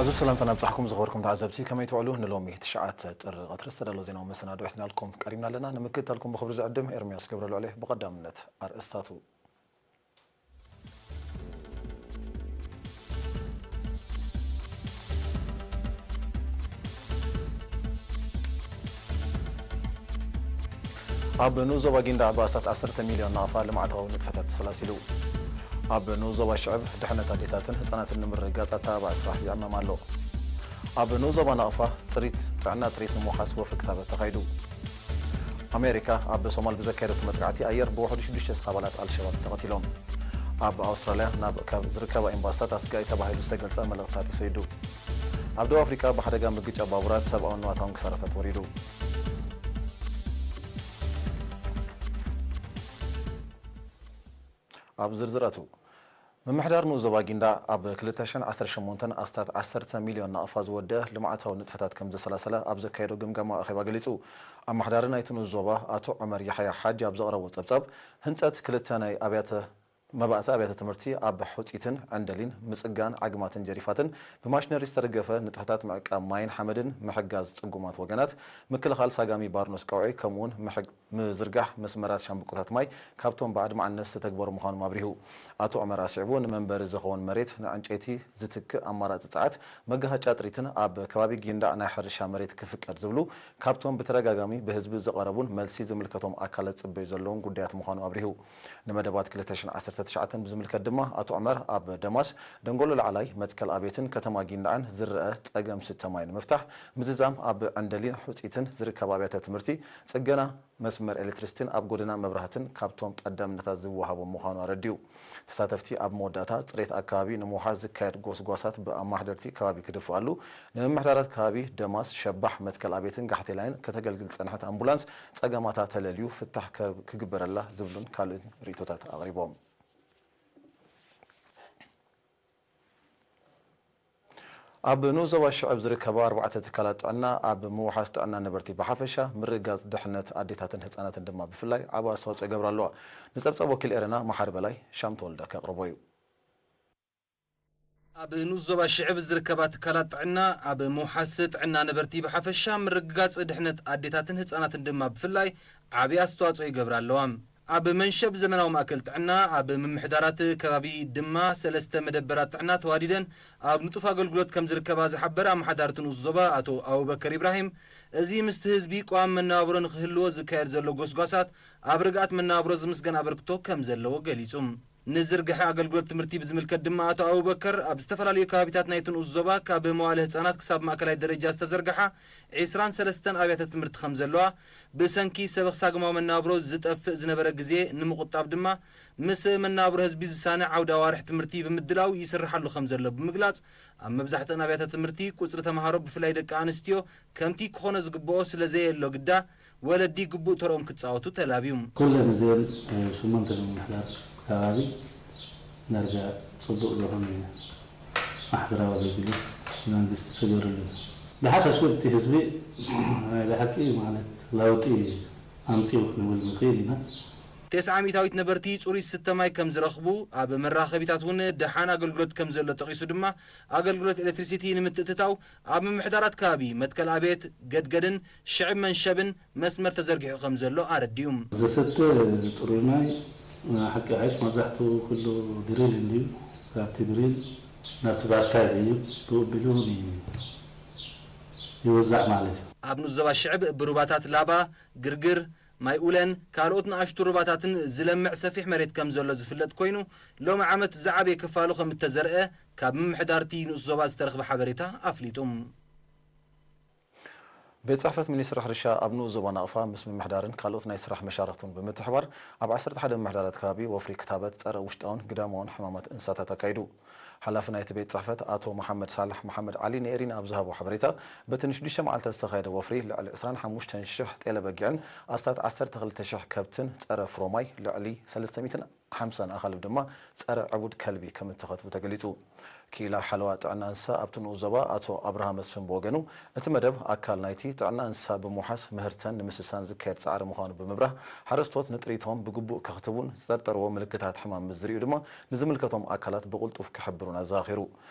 ኣዙ ሰላምታ ናብጻሕኩም ዝኸበርኩም ተዓዘብቲ፣ ከመይ ትውዕሉ? ንሎሚ ትሽዓተ ጥሪ ቀትሪ ዝተዳለወ ዜናዊ መሰናዶ ሒዝናልኩም ቀሪብና ኣለና። ንምክትታልኩም ብኽብሪ ዝዕድም ኤርምያስ ገብረልዑል እየ። ብቐዳምነት ኣርእስታቱ። ኣብ ንኡስ ዞባ ጊንዳዕ ብኣስታት ዓሰርተ ሚልዮን ናቕፋ ልምዓታዊ ንጥፈታት ተሰላሲሉ። ኣብ ንኡስ ዞባ ሽዕብ ድሕነት ኣዴታትን ህጻናትን ንምርግጋጽ ኣተባባዒ ስራሕ ይዕመም ኣሎ። ኣብ ንኡስ ዞባ ናቕፋ ጥሪት ጥዕና ጥሪት ንምውሓስ ወፍሪ ክታበት ተኻይዱ። ኣሜሪካ ኣብ ሶማል ብዘካየደቱ መጥቃዕቲ ኣየር ብውሕዱ ሽዱሽተ ኣባላት ኣልሸባብ ተቐቲሎም። ኣብ ኣውስትራልያ ናብ ካብ ዝርከባ ኤምባስታት ኣስጋኢ ተባሂሉ ዝተገልጸ መልእኽትታት ተሰይዱ። ኣብ ደቡብ ኣፍሪቃ ብሓደጋ ምግጫ ባቡራት ሰብኣውን ንዋታውን ክሳራታት ወሪዱ። ኣብ ዝርዝራቱ፣ ምምሕዳር ንኡስ ዞባ ጊንዳዕ ኣብ ክልተ ሽሕን ዓሰርተ ሸሞንተን ኣስታት ዓሰርተ ሚልዮን ናቕፋ ዝወደአ ልምዓታዊ ንጥፈታት ከም ዘሰላሰለ ኣብ ዘካየዶ ግምገማ ኣኼባ ገሊጹ። ኣመሓዳሪ ናይቲ ንኡስ ዞባ ኣቶ ዑመር ያሕያ ሓጂ ኣብ ዘቕረቦ ጸብጻብ፣ ህንጸት ክልተ ናይ ኣብያተ መባእቲ ኣብያተ ትምህርቲ ኣብ ሑጺትን ዕንደሊን፣ ምጽጋን ዓግማትን ጀሪፋትን፣ ብማሽነሪ ዝተደገፈ ንጥፈታት ምዕቃብ ማይን ሓመድን፣ ምሕጋዝ ጽጉማት ወገናት፣ ምክልኻል ሳጋሚ ባርኖስ ቀውዒ፣ ከምኡውን ምሕግ-፣ ምዝርጋሕ መስመራት ሻምብቆታት ማይ ካብቶም ብኣድማዕነት ዝተተግበሩ ምዃኖም ኣብሪሁ። ኣቶ ዑመር ኣስዒቡ፣ ንመንበሪ ዝኸውን መሬት ንዕንጨይቲ ዝትክእ ኣማራጺ ጸዓት መጋሃጫ ጥሪትን ኣብ ከባቢ ጊንዳዕ ናይ ሕርሻ መሬት ክፍቀድ ዝብሉ ካብቶም ብተደጋጋሚ ብህዝቢ ዝቐረቡን መልሲ ዝምልከቶም ኣካላት ዝጽበዩ ዘለውን ጉዳያት ምዃኑ ኣብሪሁ። ንመደባት ክልተ ሽሕን ዓሰርተ ትሽዓተን ብዝምልከት ድማ ኣቶ ዑመር ኣብ ደማስ፣ ደንጎሎ ላዕላይ፣ መትከል ኣቤትን ከተማ ጊንዳዕን ዝረአ ጸገም ስተ ማይ ንምፍታሕ ምዝዛም ኣብ ዕንደሊን ሑጺትን ዝርከባ ኣብያተ ትምህርቲ ጽገና መስመር ኤሌክትሪሲቲን ኣብ ጎደና መብራህትን ካብቶም ቀዳምነታት ዝወሃቦም ምዃኑ ኣረዲኡ። ተሳተፍቲ ኣብ መወዳእታ ጽሬት ኣከባቢ ንምውሓስ ዝካየድ ጎስጓሳት ብኣማሕደርቲ ከባቢ ክድፍኣሉ፣ ንምምሕዳራት ከባቢ ደማስ፣ ሸባሕ፣ መትከል ኣቤትን ጋሕቴላይን ከተገልግል ዝጸንሐት ኣምቡላንስ ጸገማታ ተለልዩ ፍታሕ ከ-፣ ክግበረላ ዝብሉን ካልእን ርእይቶታት ኣቕሪቦም። ኣብ ንኡስ ዞባ ሽዕብ ዝርከባ ኣርባዕተ ትካላት ጥዕና ኣብ ምውሓስ ጥዕና ነበርቲ ብሓፈሻ፣ ምርግጋጽ ድሕነት ኣዴታትን ህጻናትን ድማ ብፍላይ ዓቢ ኣስተዋጽኦ ይገብራ ኣለዋ። ንጸብጻብ ወኪል ኤረና መሓሪ በላይ ሻም ተወልደ ከቕርቦ እዩ። ኣብ ንኡስ ዞባ ሽዕብ ዝርከባ ትካላት ጥዕና ኣብ ምውሓስ ጥዕና ነበርቲ ብሓፈሻ፣ ምርግጋጽ ድሕነት ኣዴታትን ህጻናትን ድማ ብፍላይ ዓቢ ኣስተዋጽኦ ይገብራ ኣለዋ። ኣብ መንሸብ ዘመናዊ ማእከል ጥዕና፣ ኣብ ምምሕዳራት ከባቢ ድማ ሰለስተ መደበራት ጥዕና ተዋዲደን ኣብ ንጡፍ ኣገልግሎት ከም ዝርከባ ዝሓበረ ኣመሓዳሪ እቲ ንኡስ ዞባ ኣቶ ኣቡበከር ኢብራሂም፣ እዚ ምስቲ ህዝቢ ቀዋሚ መነባብሮ ንኽህልዎ ዝካየድ ዘሎ ጎስጓሳት ኣብ ርግኣት መነባብሮ ዝምስገን ኣበርክቶ ከም ዘለዎ ገሊጹ። ንዝርግሐ ኣገልግሎት ትምህርቲ ብዝምልከት ድማ ኣቶ ኣቡበከር፣ ኣብ ዝተፈላለዩ ከባቢታት ናይቲ ንኡስ ዞባ ካብ መዋለ ህጻናት ክሳብ ማእከላይ ደረጃ ዝተዘርግሓ ዒስራን ሰለስተን ኣብያተ ትምህርቲ ከም ዘለዋ፣ ብሰንኪ ሰበኽ ሳግማዊ መነባብሮ ዝጠፍእ ዝነበረ ግዜ ንምቑጣብ ድማ፣ ምስ መነባብሮ ህዝቢ ዝሳነ ዓውደ ኣዋርሕ ትምህርቲ ብምድላው ይስርሓሉ ከም ዘሎ ብምግላጽ፣ ኣብ መብዛሕትአን ኣብያተ ትምህርቲ ቁጽሪ ተምሃሮ ብፍላይ ደቂ ኣንስትዮ ከምቲ ክኾኖ ዝግብኦ ስለ ዘየሎ ግዳ፣ ወለዲ ግቡእ ተርኦም ክጻወቱ ተላብዩ። ኩለን እዚአን፣ እ፣ ሸሞንተ ምምሕዳር ከባቢ ዳርጋ ጽቡቕ ዝኾነ ማሕበራዊ ኣገልግሎት መንግስቲ ተገይሩሉ እዩ። ብሓፈሽኡ እቲ ህዝቢ ናይ ብሓቂ ማለት ለውጢ ኣምጺኡ ክንብል ንኽእል ኢና። ተስዓ ሚእታዊት ነበርቲ ጽሩይ ዝስተ ማይ ከም ዝረኽቡ፣ ኣብ መራኸቢታት እውን ደሓን ኣገልግሎት ከም ዘሎ ጠቒሱ ድማ፣ ኣገልግሎት ኤሌክትሪሲቲ ንምትእትታው ኣብ ምምሕዳራት ከባቢ መትከል ኣቤት፣ ገድገድን ሽዕብ መንሸብን መስመር ተዘርጊሑ ከም ዘሎ ኣረዲኡ። ዝስተ ጽሩይ ማይ ሓቂ ሓይሽ መብዛሕትኡ ኩሉ ድሪል እንድዩ። ካብቲ ድሪል ናብቲ ባስካይት እዩ። ብኡ ኣቢሉ ን-፣ ይውዛዕ ማለት እዩ። ኣብ ንኡስ ዞባ ሽዕብ ብሩባታት ላባ፣ ግርግር፣ ማይ ኡለን ካልኦት ንኣሽቱ ሩባታትን ዝለምዕ ሰፊሕ መሬት ከም ዘሎ ዝፍለጥ ኮይኑ፣ ሎሚ ዓመት ዝዓበየ ክፋሉ ከም እተዘርአ ካብ ምምሕዳር እቲ ንኡስ ዞባ ዝተረኽበ ሓበሬታ ኣፍሊጡ። ቤት ጽሕፈት ሚኒስትሪ ሕርሻ ኣብ ንኡስ ዞባ ናቕፋ ምስ ምምሕዳርን ካልኦት ናይ ስራሕ መሻርኽቱን ብምትሕባር ኣብ ዓሰርተ ሓደ ምምሕዳራት ከባቢ ወፍሪ ክታበት ጸረ ውሽጣውን ግዳማውን ሕማማት እንስሳታት ኣካይዱ። ሓላፊ ናይቲ ቤት ጽሕፈት ኣቶ መሓመድ ሳልሕ መሓመድ ዓሊ ንኤሪና ኣብ ዝሃቦ ሓበሬታ፣ በቲ ንሽዱሽተ መዓልታት ዝተኻየደ ወፍሪ ልዕሊ ዕስራን ሓሙሽተን ሽሕ ጤለ በጊዕን ኣስታት ዓሰርተ ክልተ ሽሕ ከብትን ጸረ ፍሮማይ ልዕሊ ሰለስተ ሚእትን ሓምሳን ኣኻልብ ድማ ጸረ ዕቡድ ከልቢ ከም እተኸትቡ ተገሊጹ። ክኢላ ሓለዋ ጥዕና እንስሳ ኣብቲ ንኡስ ዞባ ኣቶ ኣብርሃ መስፍን ብወገኑ፣ እቲ መደብ ኣካል ናይቲ ጥዕና እንስሳ ብምውሓስ ምህርተን ንምስሳን ዝካየድ ጻዕሪ ምዃኑ ብምብራህ፣ ሓረስቶት ንጥሪቶም ብግቡእ ከኽትቡን ዝጠርጠርዎ ምልክታት ሕማም ምስ ዝርእዩ ድማ ንዝምልከቶም ኣካላት ብቕልጡፍ ክሕብሩን ኣዘኻኺሩ።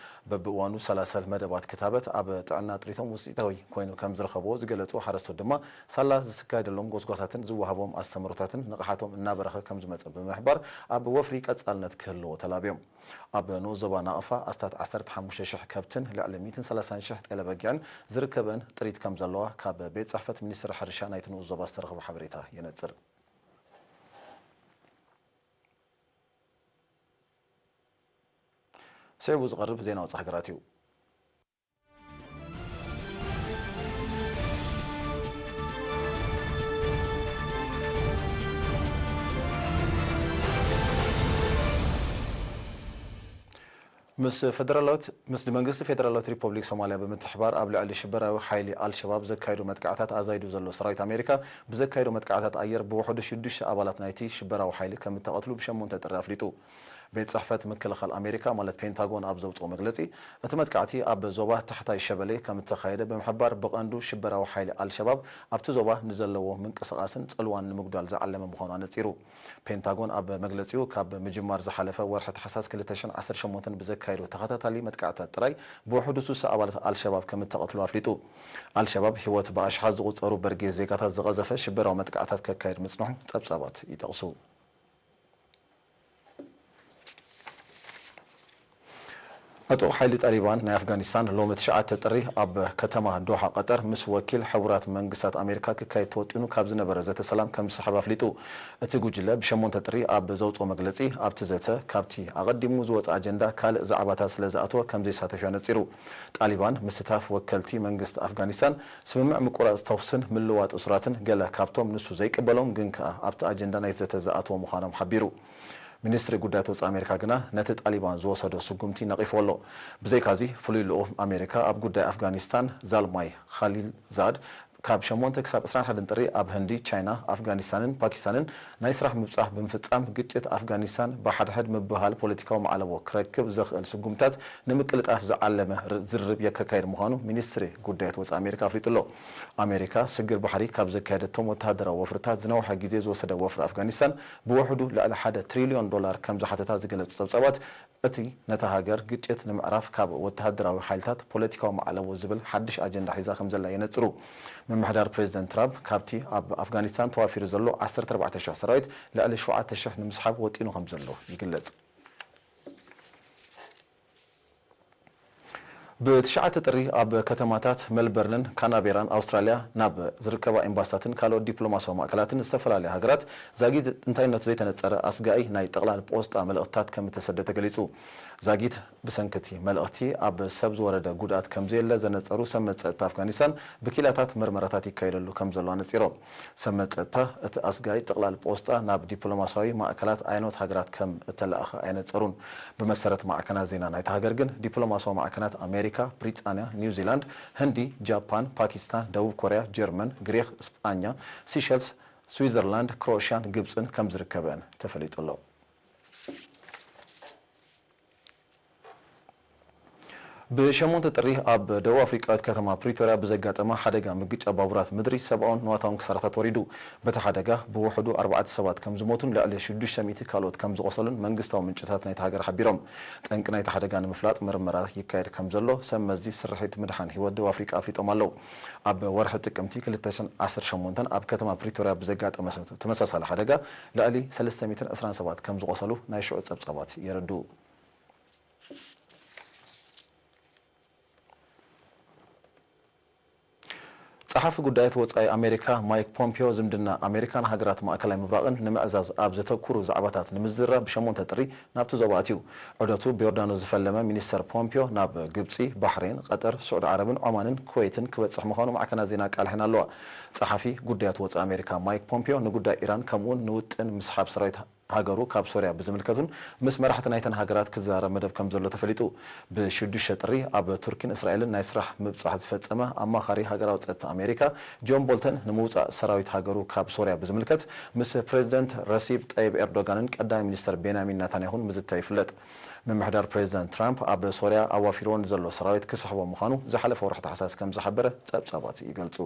በብእዋኑ ሰላሰል መደባት ክታበት ኣብ ጥዕና ጥሪቶም ውጽኢታዊ ኮይኑ ከም ዝረኸብዎ ዝገለጹ ሓረስቶት ድማ፣ ሳላ ዝካየደሎም ጎስጓሳትን ዝወሃቦም ኣስተምህሮታትን ንቕሓቶም እናበረኸ ከም ዝመጸ ብምሕባር፣ ኣብ ወፍሪ ቀጻልነት ክህልዎ ተላብዮም። ኣብ ንኡስ ዞባ ናቕፋ ኣስታት ዓሰርተ ሓሙሽተ ሽሕ ከብትን ልዕሊ ሚእትን ሰላሳን ሽሕ ጤለ በጊዕን ዝርከበን ጥሪት ከም ዘለዋ ካብ ቤት ጽሕፈት ሚኒስትሪ ሕርሻ ናይቲ ንኡስ ዞባ ዝተረኽበ ሓበሬታ የነጽር። ስዒቡ ዝቐርብ ዜና ወጻኢ ሃገራት እዩ። ምስ ፈደራላዊት፣ ምስ መንግስቲ ፌደራላዊት ሪፐብሊክ ሶማልያ ብምትሕባር ኣብ ልዕሊ ሽበራዊ ሓይሊ ኣልሸባብ ዘካየዶ መጥቃዕታት ኣዛይዱ ዘሎ ሰራዊት ኣሜሪካ፣ ብዘካየዶ መጥቃዕታት ኣየር ብውሕዱ ሽዱሽተ ኣባላት ናይቲ ሽበራዊ ሓይሊ ከም እተቐትሉ ብሸሞንተ ጥሪ ኣፍሊጡ። ቤት ጽሕፈት ምክልኻል ኣሜሪካ፣ ማለት ፔንታጎን፣ ኣብ ዘውጽኦ መግለጺ፣ እቲ መጥቃዕቲ ኣብ ዞባ ታሕታይ ሸበሌ ከም እተኻየደ ብምሕባር፣ ብቐንዱ ሽበራዊ ሓይሊ ኣልሸባብ ኣብቲ ዞባ ንዘለዎ ምንቅስቓስን ጽልዋን ንምጉዳል ዝዓለመ ምዃኑ ኣነጺሩ። ፔንታጎን ኣብ መግለጺኡ፣ ካብ ምጅማር ዝሓለፈ ወርሒ ታሕሳስ ክልተ ሽሕን ዓሰርተ ሸሞንተን ብዘካየዶ ተኸታታሊ መጥቃዕትታት ጥራይ ብውሕዱ ሱሳ ኣባላት ኣልሸባብ ከም እተቐትሉ ኣፍሊጡ። ኣልሸባብ ህይወት ብኣሽሓት ዝቑጸሩ በርጌስ ዜጋታት ዝቐዘፈ ሽበራዊ መጥቃዕታት ከካይድ ምጽንሑ ጸብጻባት ይጠቕሱ። ዕጡቕ ሓይሊ ጣሊባን ናይ ኣፍጋኒስታን ሎሚ ትሽዓተ ጥሪ ኣብ ከተማ ዶሓ ቀጠር ምስ ወኪል ሕቡራት መንግስታት ኣሜሪካ ክካየድ ተወጢኑ ካብ ዝነበረ ዘተ ሰላም ከም ዝሰሓብ ኣፍሊጡ። እቲ ጉጅለ ብሸሞንተ ጥሪ ኣብ ዘውፅኦ መግለፂ፣ ኣብቲ ዘተ ካብቲ ኣቐዲሙ ዝወፀ ኣጀንዳ ካልእ ዛዕባታት ስለ ዝኣተወ ከም ዘይሳተፍ እዩ ኣነፂሩ። ጣሊባን ምስታፍ ወከልቲ መንግስቲ ኣፍጋኒስታን ስምምዕ ምቁራፅ ተኹስን ምልዋጥ እሱራትን ገለ ካብቶም ንሱ ዘይቅበሎም ግን ከኣ ኣብቲ ኣጀንዳ ናይቲ ዘተ ዝኣተወ ምዃኖም ሓቢሩ። ሚኒስትሪ ጉዳያት ወጻኢ ኣሜሪካ ግና ነቲ ጣሊባን ዝወሰዶ ስጉምቲ ነቒፍዎ ኣሎ። ብዘይካዚ፣ ፍሉይ ልኡኽ ኣሜሪካ ኣብ ጉዳይ ኣፍጋኒስታን ዛልማይ ኻሊልዛድ፣ ካብ ሸሞንተ ክሳብ ዕስራን ሓደን ጥሪ ኣብ ህንዲ፣ ቻይና፣ ኣፍጋኒስታንን ፓኪስታንን ናይ ስራሕ ምብጻሕ ብምፍጻም፣ ግጭት ኣፍጋኒስታን ብሓድሕድ ምብህሃል ፖለቲካዊ ማዕለቦ ክረክብ ዘኽእል ስጉምትታት ንምቅልጣፍ ዝዓለመ ር-፣ ዝርርብ የከካይድ ምዃኑ ሚኒስትሪ ጉዳያት ወጻኢ ኣሜሪካ ኣፍሊጡ ኣሎ። ኣሜሪካ ስግር ባሕሪ ካብ ዘካየደቶም ወተሃደራዊ ወፍርታት ዝነውሐ ግዜ ዝወሰደ ወፍሪ ኣፍጋኒስታን ብውሕዱ ልዕሊ ሓደ ትሪልዮን ዶላር ከም ዝሓተታ ዝገለጹ ጸብጻባት፣ እቲ ነታ ሃገር ግጭት ንምዕራፍ ካብ ወተሃደራዊ ሓይልታት ፖለቲካዊ ማዕለቦ ዝብል ሓድሽ ኣጀንዳ ሒዛ ከም ዘላ የነጽሩ። ምምሕዳር ፕሬዚደንት ትራምፕ ካብቲ ኣብ ኣፍጋኒስታን ተዋፊሩ ዘሎ ዓሰርተ ኣርባዕተ ሽሕ ሰራዊት ልዕሊ ሸውዓተ ሽሕ ንምስሓብ ወጢኑ ከም ዘሎ ይግለጽ። ብትሽዓተ ጥሪ ኣብ ከተማታት ሜልበርንን ካናቤራን ኣውስትራልያ ናብ ዝርከባ ኤምባሲታትን ካልኦት ዲፕሎማስያዊ ማእከላትን ዝተፈላለያ ሃገራት ዛጊት እንታይነቱ ዘይተነጸረ ኣስጋኢ ናይ ጥቕላል ፖስጣ መልእኽትታት ከም እተሰደ ተገሊጹ። ዛጊት ብሰንኪ እቲ መልእኽቲ ኣብ ሰብ ዝወረደ ጉድኣት ከም ዘየለ ዘነጸሩ ሰብ መጸ ጸጥታ ኣፍጋኒስታን፣ ብኪላታት መርመራታት ይካየደሉ ከም ዘሎ ኣነጺሮም። ሰብ መጸ ጸጥታ፣ እቲ ኣስጋኢ ጥቕላል ፖስጣ ናብ ዲፕሎማስያዊ ማእከላት ኣየኖት ሃገራት ከም እተለኣኸ ኣየነጸሩን። ብመሰረት ማዕከናት ዜና ናይታ ሃገር ግን፣ ዲፕሎማስያዊ ማዕከናት ኣሜሪካ፣ ብሪጣንያ፣ ኒውዚላንድ፣ ህንዲ፣ ጃፓን፣ ፓኪስታን፣ ደቡብ ኮርያ፣ ጀርመን፣ ግሪኽ፣ ስጳኛ፣ ሲሸልስ፣ ስዊዘርላንድ፣ ክሮኤሽያን ግብጽን ከም ዝርከበን ተፈሊጡ ኣሎ። ብሸሞንተ ጥሪ ኣብ ደቡብ ኣፍሪቃዊት ከተማ ፕሪቶርያ ብዘጋጠመ ሓደጋ ምግጫ ባቡራት ምድሪ ሰብኣውን ንዋታውን ክሳራታት ወሪዱ። በቲ ሓደጋ ብውሕዱ ኣርባዕተ ሰባት ከም ዝሞቱን ልዕሊ ሽዱሽተ ሚእቲ ካልኦት ከም ዝቖሰሉን መንግስታዊ ምንጭታት ናይቲ ሃገር ሓቢሮም። ጠንቂ ናይቲ ሓደጋ ንምፍላጥ ምርመራ ይካየድ ከም ዘሎ ሰብ መዚ ስርሒት ምድሓን ህይወት ደቡብ ኣፍሪቃ ኣፍሊጦም ኣለዉ። ኣብ ወርሒ ጥቅምቲ ክልተ ሽሕን ዓሰርተ ሸሞንተን ኣብ ከተማ ፕሪቶርያ ብዘጋጠመ ተመሳሳሊ ሓደጋ ልዕሊ ሰለስተ ሚእትን ዕስራን ሰባት ከም ዝቖሰሉ ናይ ሽዑ ጸብጻባት የረድኡ። ጸሓፊ ጉዳያት ወጻኢ ኣሜሪካ ማይክ ፖምፒዮ፣ ዝምድና ኣሜሪካን ሃገራት ማእከላይ ምብራቕን ንምዕዛዝ ኣብ ዘተኩሩ ዛዕባታት ንምዝርራብ ብሸሞንተ ጥሪ ናብቲ ዞባ ኣትዩ። ዑደቱ ብዮርዳኖስ ዝፈለመ ሚኒስተር ፖምፒዮ፣ ናብ ግብጺ፣ ባሕሬን፣ ቀጠር፣ ስዑዲ ዓረብን ዖማንን ኩወይትን ክበጽሕ ምዃኑ ማዕከናት ዜና ኣቃልሐን ኣለዋ። ጸሓፊ ጉዳያት ወጻኢ ኣሜሪካ ማይክ ፖምፒዮ፣ ንጉዳይ ኢራን ከምኡውን ንውጥን ምስሓብ ሰራዊት ሃገሩ ካብ ሶርያ ብዝምልከቱን ምስ መራሕቲ ናይተን ሃገራት ክዘራረብ መደብ ከም ዘሎ ተፈሊጡ። ብ ሽዱሽተ ጥሪ ኣብ ቱርኪን እስራኤልን ናይ ስራሕ ምብጻሕ ዝፈጸመ ኣማኻሪ ሃገራዊ ጸጥታ ኣሜሪካ ጆን ቦልተን ንምውጻእ ሰራዊት ሃገሩ ካብ ሶርያ ብዝምልከት ምስ ፕሬዚደንት ረሲብ ጠይብ ኤርዶጋንን ቀዳማይ ሚኒስተር ቤንያሚን ናታንያሁን ምዝታዩ ይፍለጥ። ምምሕዳር ፕሬዚደንት ትራምፕ ኣብ ሶርያ ኣዋፊርዎ ንዘሎ ሰራዊት ክስሕቦ ምዃኑ ዝሓለፈ ወርሒ ታሕሳስ ከም ዝሓበረ ጸብጻባት ይገልጹ።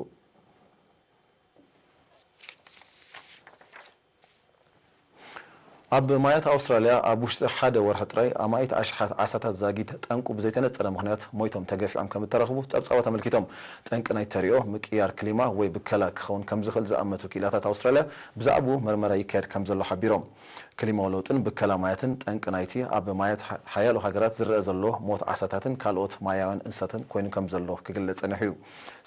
ኣብ ማያት ኣውስትራልያ ኣብ ውሽጢ ሓደ ወርሒ ጥራይ ኣማኢት ኣሽሓት ዓሳታት ዛጊት ጠንቁ ብዘይተነጸረ ምኽንያት ሞይቶም ተገፊዖም ከም እተረኽቡ ጸብጻባት ኣመልኪቶም። ጠንቂ ናይ ተሪኦ ምቅያር ክሊማ ወይ ብከላ ክኸውን ከም ዝኽእል ዝኣመቱ ክኢላታት ኣውስትራልያ ብዛዕባኡ መርመራ ይካየድ ከም ዘሎ ሓቢሮም። ክሊማዊ ለውጥን ብከላ ማያትን ጠንቂ ናይቲ ኣብ ማያት ሓ-፣ ሓያሎ ሃገራት ዝረአ ዘሎ ሞት ዓሳታትን ካልኦት ማያውያን እንስሳትን ኮይኑ ከም ዘሎ ክግለጽ ጸኒሑ እዩ።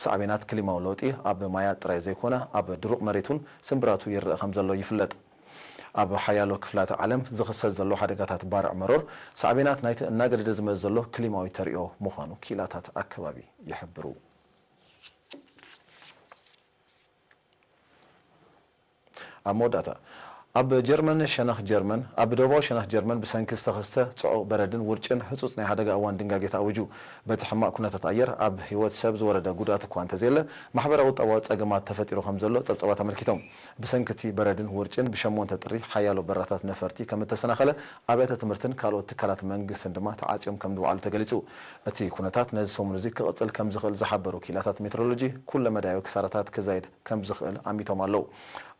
ሳዕቤናት ክሊማዊ ለውጢ ኣብ ማያት ጥራይ ዘይኮነ ኣብ ድሩቕ መሬት እውን ስምብራቱ ይረአ ከም ዘሎ ይፍለጥ። ኣብ ሓያሎ ክፍላተ ዓለም ዝኽሰት ዘሎ ሓደጋታት ባርዕ መሮር ሳዕቤናት ናይቲ እናገደደ ዝመጽእ ዘሎ ክሊማዊ ተርእዮ ምዃኑ ክኢላታት ኣከባቢ ይሕብሩ። ኣብ መወዳእታ፣ ኣብ ጀርመን ሸነኽ ጀርመን፣ ኣብ ደቡባዊ ሸነኽ ጀርመን ብሰንኪ ዝተኸስተ ጽዑቕ በረድን ውርጭን ህጹጽ ናይ ሓደጋ እዋን ድንጋጌ ተኣዊጁ። በቲ ሕማቕ ኩነታት ኣየር ኣብ ህይወት ሰብ ዝወረደ ጉድኣት እኳ እንተዘየለ፣ ማሕበራዊ ቁጠባዊ ጸገማት ተፈጢሩ ከም ዘሎ ጸብጻባት ኣመልኪቶም። ብሰንኪ እቲ በረድን ውርጭን ብሸሞንተ ጥሪ ሓያሎ በራታት ነፈርቲ ከም እተሰናኸለ፣ ኣብያተ ትምህርትን ካልኦት ትካላት መንግስትን ድማ ተዓጽዮም ከም ዝወዓሉ ተገሊጹ። እቲ ኩነታት ነዚ ሰሙን እዚ ክቕጽል ከም ዝኽእል ዝሓበሩ ክኢላታት ሜትሮሎጂ፣ ኩለ መዳያዊ ክሳራታት ክዛይድ ከም ዝኽእል ኣሚቶም ኣለዉ።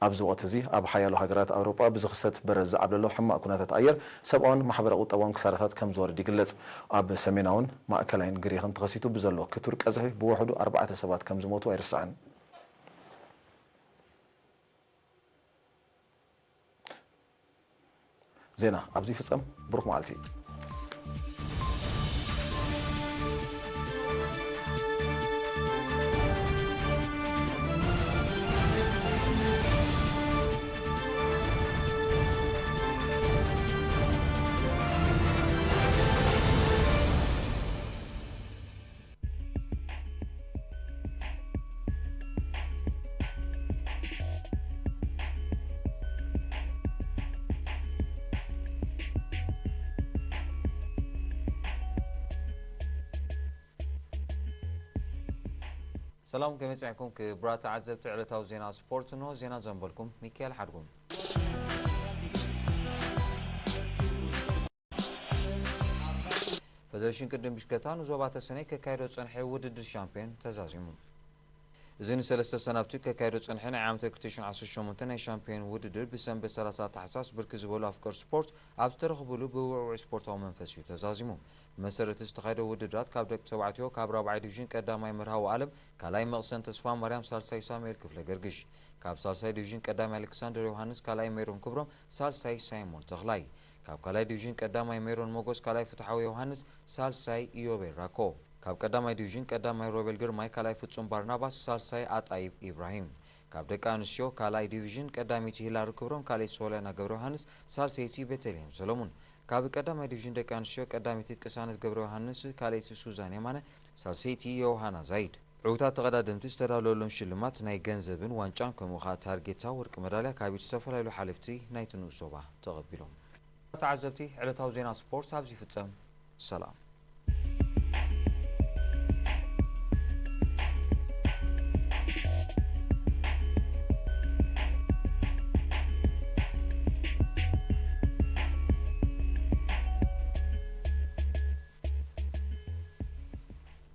ኣብዚ ወቕቲ እዚ ኣብ ሓያሎ ሃገራት ኣውሮጳ ብዝኽሰት በረድ ዝዓብለሎ ሕማቕ ኩነታት ኣየር ሰብኣውን ማሕበረ ቁጠባውን ክሳራታት ከም ዝወርድ ይግለጽ። ኣብ ሰሜናውን ማእከላይን ግሪኽን ተኸሲቱ ብዘሎ ክቱር ቀዝሒ ብውሕዱ ኣርባዕተ ሰባት ከም ዝሞቱ ኣይርሳዕን። ዜና ኣብዚ ይፍጸም። ብሩኽ መዓልቲ። ሰላም፣ ከመይ ጸኒሕኩም ክቡራት ተዓዘብቲ ዕለታዊ ዜና ስፖርት? እንሆ ዜና ዘንበልኩም ሚካኤል ሓድጉም። ፈደሬሽን ቅድድም ብሽክለታ ንዞባ ተሰነይ ከካይዶ ጸንሐ ውድድር ሻምፒዮን ተዛዚሙ። እዚ ንሰለስተ ሰናብቲ ከካይዶ ጸንሐ ናይ ዓመት ክልተ ሽሕን ዓሰርተ ሸሞንተ ናይ ሻምፒዮን ውድድር ብሰንበት ሰላሳ ታሕሳስ ብርክት ዝበሉ ኣፍቀርቲ ስፖርት ኣብ ዝተረኽብሉ ብውዕውዕ ስፖርታዊ መንፈስ እዩ ተዛዚሙ። ብመሰረት ዝተኻየደ ውድድራት ካብ ደቂ ተባዕትዮ ካብ ራብዓይ ዲቪዥን ቀዳማይ መርሃዊ ኣለም፣ ካልኣይ መቕሰን ተስፋ ማርያም፣ ሳልሳይ ሳሙኤል ክፍለ ገርግሽ፣ ካብ ሳልሳይ ዲቪዥን ቀዳማይ ኣሌክሳንደር ዮሃንስ፣ ካልኣይ ሜሮን ክብሮም፣ ሳልሳይ ሳይሞን ተኽላይ፣ ካብ ካልኣይ ዲቪዥን ቀዳማይ ሜሮን ሞጎስ፣ ካልኣይ ፍትሓዊ ዮሃንስ፣ ሳልሳይ ኢዮቤል ራኮ፣ ካብ ቀዳማይ ዲቪዥን ቀዳማይ ሮቤል ግርማይ፣ ካልኣይ ፍጹም ባርናባስ፣ ሳልሳይ ኣጣይብ ኢብራሂም፣ ካብ ደቂ ኣንስትዮ ካልኣይ ዲቪዥን ቀዳመይቲ ሂላሪ ክብሮም፣ ካልኣይቲ ሶልያና ገብረ ዮሃንስ፣ ሳልሰይቲ ቤተልሔም ሰሎሙን፣ ካብ ቀዳማይ ዲቪዥን ደቂ ኣንስትዮ ቀዳመይቲ ቅሳነት ገብረ ዮሃንስ፣ ካልኣይቲ ሱዛን የማነ፣ ሳልሰይቲ ዮሃና ዛይድ። ዕዉታት ተቐዳደምቲ ዝተዳለወሎም ሽልማት ናይ ገንዘብን ዋንጫን ከምኡ ኸኣ ታርጌታ ወርቂ መዳልያ ካብ ኢድ ዝተፈላለዩ ሓለፍቲ ናይቲ ንኡስ ዞባ ተቐቢሎም። ተዓዘብቲ፣ ዕለታዊ ዜና ስፖርት ኣብዚ ይፍጸም። ሰላም።